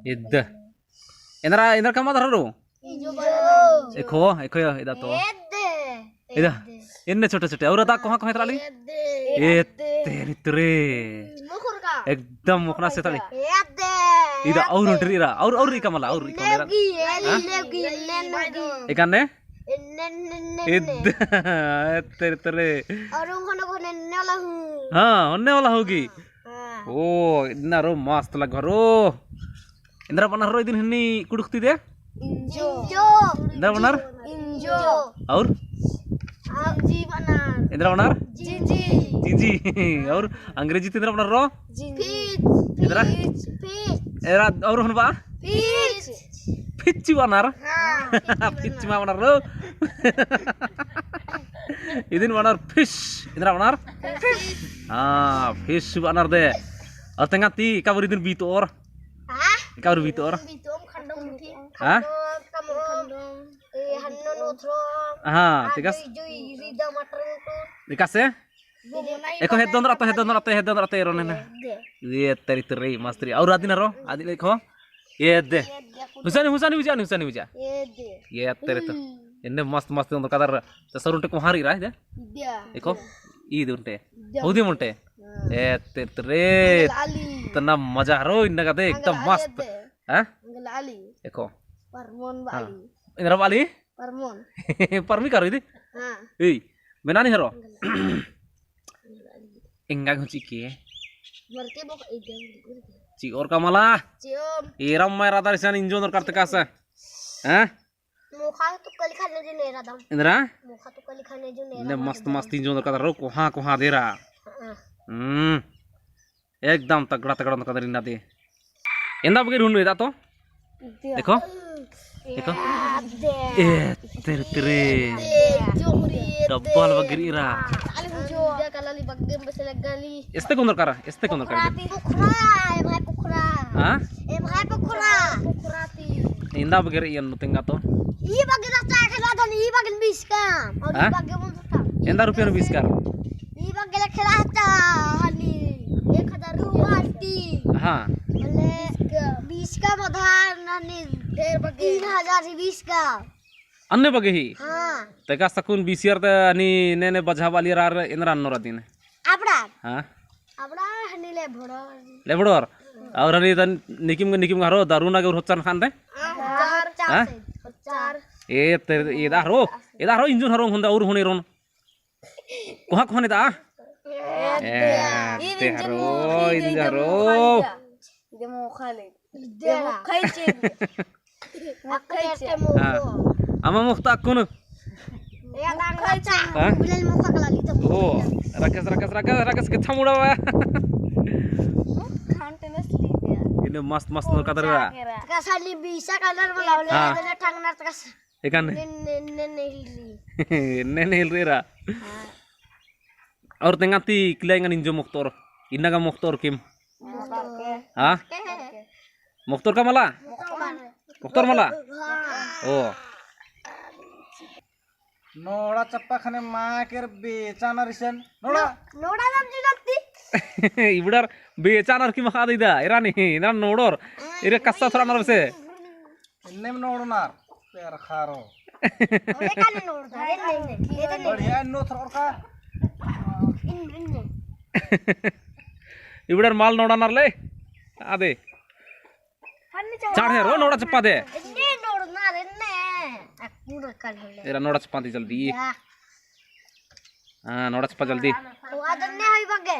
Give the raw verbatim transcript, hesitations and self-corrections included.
एद्द। एन्दरा, एन्दरा कमआ दरा रो? इंजो। एखो, एखो या, इदा तो। एद्द। इदा। एन्ने छोटे छोटे। और अदा कोहाँ कोहाँ एथरा ली? एद्द। ए तेरी तेरे। मुखुर का। एकदम मुखना से एथरा ली। एद्द। इदा और उंटरी रा। और, और इका मला, और इका मला। नेवगी, हाँ? नेवगी, नेवगी। एकाने? एन्ने, एन्ने, एन्ने, एन्ने। एद्द। ए तेरी तेरे। और उन होने, होने एन्ने वाला हूँ। हाँ, होने वाला होगी। हाँ। ओ, इन्ना रो मस्त लग्गा रो। एन्दरा बअनर रो इदिन हन्नी कुँड़ुख़ ती दे? इंजो। एन्दरा बअनर? इंजो। और? जिंजी बअनर। एन्दरा बअनर? जिंजी। जिंजी। और अंग्रेजी ती एन्दरा बअनर रो? जिंजी। फिच। एन्दरा? फिच। फिच। एरा और होन बा? फिच। फिच बअनर? हाँ, फिच बअनर। फिच मा बअनर रो? इदिन बअनर फिश। एन्दरा बअनर? फिश। हाँ, फिश बअनर दे। और तेंगा ती एका बारी इदिन बीतओर? हाँ? एका बारी बीतओर? बीतओम खंडोम उठी। हाँ? खंडोम, कमओम, ए, हन्नो नोथरो। हाँ, ठीक है। जुई, जुई, रिदा मटर उठो। ठीक है से? एखो हेद्दोन रअतो, हेद्दोन रअतो, हेद्दोन रअतो एरोन ना। ये तेरी तेरी मस्त रई। और आदिन रो, आदिन एखो। एद्द। हुसानी, हुसानी उजा, हुसानी उजा। एद्द। ये तेरी तो। हम्म। एन्ने मस्त मस्त ओन्दरकदर, तो सर उन्टे कोहाँ रई रा, दे? एद्द। एखो, ईद उन्टे। एद्द। हौदी उन्टे। हाँ। ए तेरी तेरी। अंगल आली। इतना मजा हरो, इन्ना का दे, एकदम अंगल आली मस्त। एद्द। हाँ? अंगल आली। एखो। परमोन हाँ। बाली। एन्दरा बाली? परमोन। परमी का रो इदी? हाँ। ई, बेनानी हरो? एंगा घुची के? मरते बक एंगा। चिओर का मला? चिओम। एरा मैं राधा रिसन इंजो ओन्दरकर तकास। हैं? मोखा तो कली खाने जो नेरा दम। एन्दरा? मोखा तो कली खाने जो नेरा ने दम। मस्त मस्त इंजो ओन्दरकर रो कोहाँ कोहाँ देरा। हाँ। हम्म। एकदम तगड़ा तगड़ा ओन्दरकदर इन्ना दे। एन्दा बगेर हूँ एदा तो? एद्द। एखो? एखो? एद्द। ए, तेरे, तेरे। एद्द, जोहरी, एद्द। डब्बल बगेर ईरा। आली हूँ जो। एद्द, कलाली बगेम बसे लग्गाली। एस्ते ओन्दरकर, एस्ते ओन्दरकर। पोखरा ती। पोखरा, एम्है पोखरा। हाँ? एम्है पोखरा। पोखरा ती। एन्दा बगेर ईन तेंगा तो? ई बगेर चाय खेला दन, ई बगेर बीस का। और ई हाँ? बगेर बोल सकता। एन्दा रुपया बीस का? ई बग्गे ले खेला हता हनी एक हजार रुपया बाल्टी। हाँ। बोले बीस का मधार ननी ढेर बग्गे। तीन हजार ही बीस का। अन्ने बग्गे ही? हाँ। तेका सकुन बीसियर ते हनी ने ने बझा बालियर आर एन्दरा अन्नोर अदिन। आपड़ा? हाँ। आपड़ा हनी लेबड़ोर। लेबड़ोर? और हनी तन निकिम निकिम घरो दारू ना के उर होचन खान दे? हाँ, चार, चार हाँ? से, चार। ए ते, एदा हरो, एदा हरो इंजुन हरो हुन्दा उर होने रोन। कोहाँ कोहाँ ने दा? ए, ए, ई ते इंजन हरो, मोखा, ई इंजन इंजन हरो। मोखा ले। इदे मोखा ही चेन। मोखा ही चेन। हाँ। अमा मोखता अक्कुन। ए, दांग मोखा ही चेन। हाँ? बिलेल मोखा कला ली तो। ओ, रकस, रकस, रकस, रकस के छमुड़ा हुआ। खान टेनस ली दिया। इन्हें मस्त, मस्त नोर कदर रहा। कसा ली बीसा कलर वाला, हाँ। ले ठंगना तकस। एकाने? ने, ने, ने, ने हिलरी। ने, ने हिलरी रा। हाँ। और तेंगा ती किला एंगन इंजो मोख्तोर। इन्ना गा मोख्तोर किम? मोख्तोर के। हाँ? के। मोख्तोर का मला? मोख्तोर मला। मोख्तोर मला? हाँ। ओ। नोड़ा चप्पा खने मा केर बेचा ना रिसन। नोड़ा। नोड़ा नाम जी लगती। इबड़र बेचा ना की मखा दीदा। एरा नहीं, एरा नोड़ोर। एरा कस्सा थोड़ा नर से। एन्नेम नोड़नार, पेरखारो। ओए काले नोड़नार, एन्ने, एन्ने, एन्ने। बढ़िया एन्नो थोड़का। इन्ने, इन्ने। इबड़र माल नोड़नार ले, आदे। चाड़ है रो, नोड़ा चप्पा दे। एन्ने नोड़नार, एन्ने। अक्कुर काले। एरा नोड़ा चप्पा दे जल्दी। या। हाँ, नोड़ा चप्पा जल्दी। तो आदन्ने हई बग्गे।